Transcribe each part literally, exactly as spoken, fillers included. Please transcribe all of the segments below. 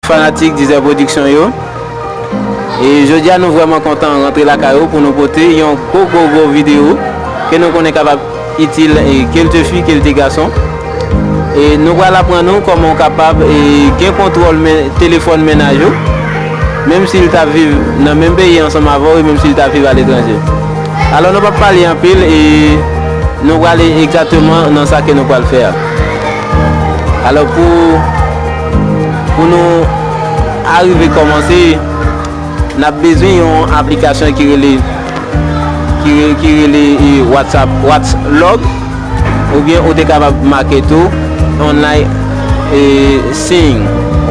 Fanatik Dizè Production yo. E jodi a nou vrèman kontan rantre lakay ou pou nou pote yon gwo gwo gwo videyo ke nou konnen kapab itil, e, ke l te fi, ke l te gason. E nou pral aprann ou kòman w kapab, e, gen kontwòl men, telefòn mennaj ou, menm si l ta viv nan menm peyi ansanm avè w e menm si l ta viv aletranje. Alò nou p ap pale anpil e nou prale egzakteman nan sa ke nou pral fè a. Alò pou, pou nou arive kòmanse, n ap bezwen yon aplikasyon ki rele, ki re-, ki rele, e, WhatsApp, WhatsLog, oubyen ou te kapab make tou online, e, Sing,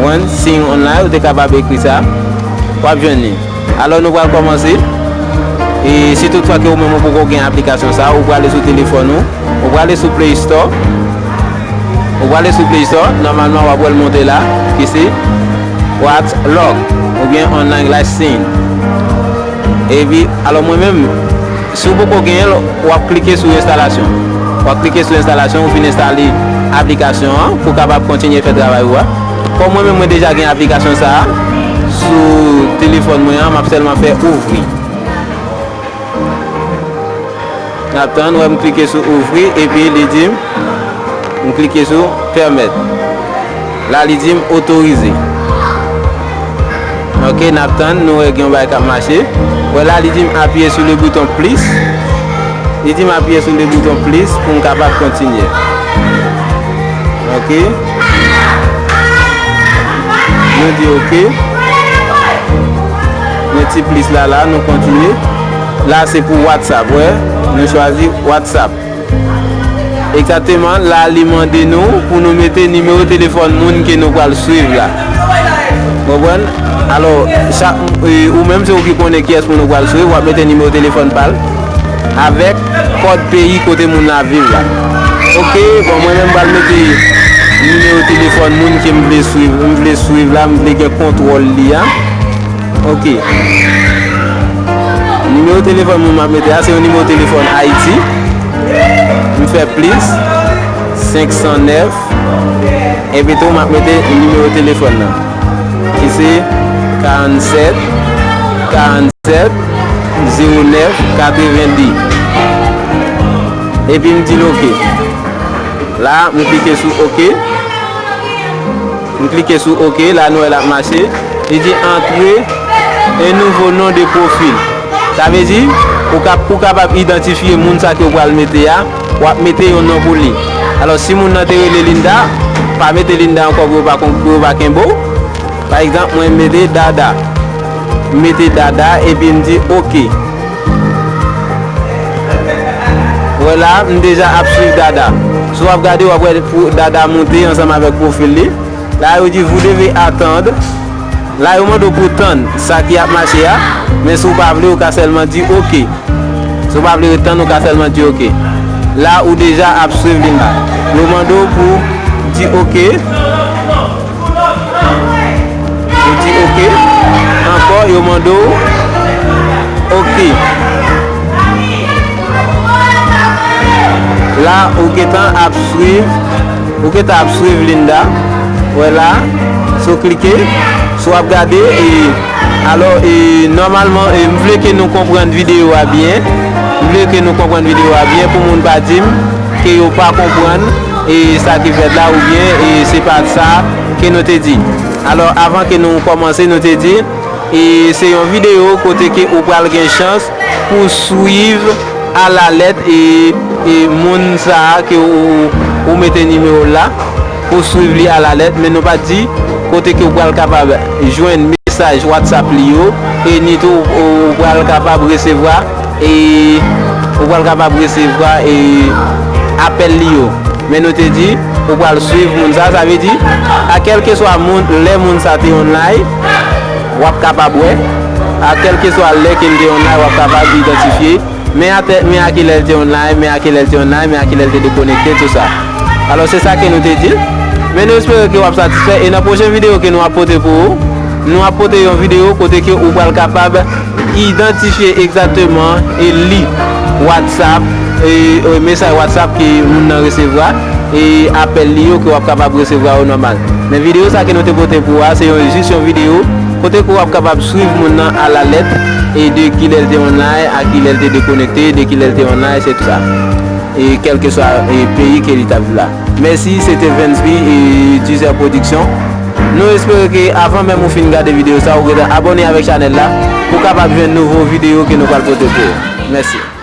wi, Sing Online, ou te kapab ekri sa, w ap jwenn li. Alò nou pral kòmanse. E si toutfwa ke ou menm ou poko gen aplikasyon sa, ou prale sou telefòn ou, ou prale sou Play Store, ou prale sou Play Store, nòmalman w ap wè l monte la, ki se WhatsLog oubyen Online Live Stream. Epi, alò mwen menm, si w poko genyen l, w ap klike sou enstalasyon. W ap klike sou enstalasyon, ou fin enstale aplikasyon an pou w kapab kontinye fè travay ou a. Kòm mwen menm mwen deja gen aplikasyon sa a sou telefòn mwen an, m ap sèlman fè ouvri. N ap tann, wè m klike sou ouvri epi li di m, m klike sou pèmèt. La li di m otorize. Ok, n ap tann, nou wè gen yon bagay k ap mache. Wè la li di m apiye sou le bouton plis. Li di m apiye sou le bouton plis pou m kapab kontinye. Ok. Nou di ok. Men ti plis la la, nou kontinye. La se pou WhatsApp, wè. Nou chwazi WhatsApp. Egzakteman, la li mande nou pou nou mete nimewo telefòn moun ke nou pral swiv la. Konprann? Alò, chak, e, ou menm se ou ki konnen kiyès moun ou pral swiv, w ap mete nimewo telefòn pa l avèk kòd peyi kote moun la viv la. Ok, bon, mwen menm m pral mete nimewo telefòn moun ke m vle swiv, m vle swiv la, m vle gen kontwòl li a. Ok. Nimewo telefòn moun m ap mete a, se yon nimewo telefòn Ayiti. M fè plis, senk san nèf. Epi tou, m ap mete nimewo telefòn nan, ki se karannsèt, karannsèt, zewo nèf, katrevendi. Epi m di l ok. La, m klike sou ok. M klike sou ok, la nou wè l ap mache. Li di antre un nouveau nom de profil. Sa vle di, ou ka, pou w kapab idantifye moun sa ke w pral mete a, w ap mete yon non pou li. Alò, si moun nan te rele Linda, pa mete Linda ankò pou yo pa kon-, pou yo pa kenbe w. Pa egzanp, mwen mete Dada. M mete Dada epi m di ok. Wè la, m deja ap swiv Dada. Si w ap gade, w ap wè pou Dada monte ansanm avèk pwofil li. La, yo di, vous devez attendre. La, yo mande w pou tann sa ki ap mache a. Men si w pa vle, ou ka sèlman di ok. Si w pa vle ret tann, ou ka sèlman di ok. La, ou deja ap swiv Linda. Yo mande w pou di ok. Ou di ok. Ankò, yo mande w ok. La, ou gentan ap swiv, ou gentan ap swiv Linda. Wè la, si w klike, si w ap gade, e, alò, e, nòmalman, e, m vle ke nou konprann videyo a byen. M vle ke nou konprann videyo a byen pou moun pa di m ke yo pa konprann, e, sa ki fèt la oubyen, e, se pa sa ke nou te di. Alò, avan ke nou kòmanse, nou te di, e se yon videyo kote ke ou pral gen chans pou swiv alalèt, e, e moun sa a ke ou, ou mete nimewo l la, pou swiv li alalèt, men nou pa di kote ke ou pral kapab jwenn mesaj WhatsApp li yo, e ni tou ou pral kapab resevwa, e ou pral kapab resevwa, e apèl li yo. Men nou te di, ou pral swiv moun sa, sa vle di, a kèlkeswa moun, lè moun sa te online, w ap kapab wè, a kèlkeswa lè ke l te online, w ap kapab idantifye, men a tè-, men a kilè l te online, men a kilè l te online, men a kilè l te dekonekte, tou sa. Alò, se sa ke nou te di l. Men nou espere ke w ap satisfè, e nan pwochen videyo ke nou ap pote pou ou, nou ap pote yon videyo kote ke ou pral kapab idantifye egzakteman e li WhatsApp, e, e, mesaj WhatsApp ke moun nan resevwa. e apèl li yo ke w ap kapab resevwa yo nòmal. Men videyo sa ke nou te pote pou ou a, se yon, jis yon videyo kote ke w ap kapab swiv moun nan alalèt, e de kilè l te online, a kilè l te dekonekte, de kilè l te online, se tout sa. E kèlkeswa e peyi ke li t ap viv la. Mèsi, se te Vensby e Dizer Production. Nou espere ke avan menm ou fin gade videyo sa, ou gentan abòne avèk chanèl la pou w kapab jwenn nouvo videyo ke nou pral pote pou ou. Mèsi.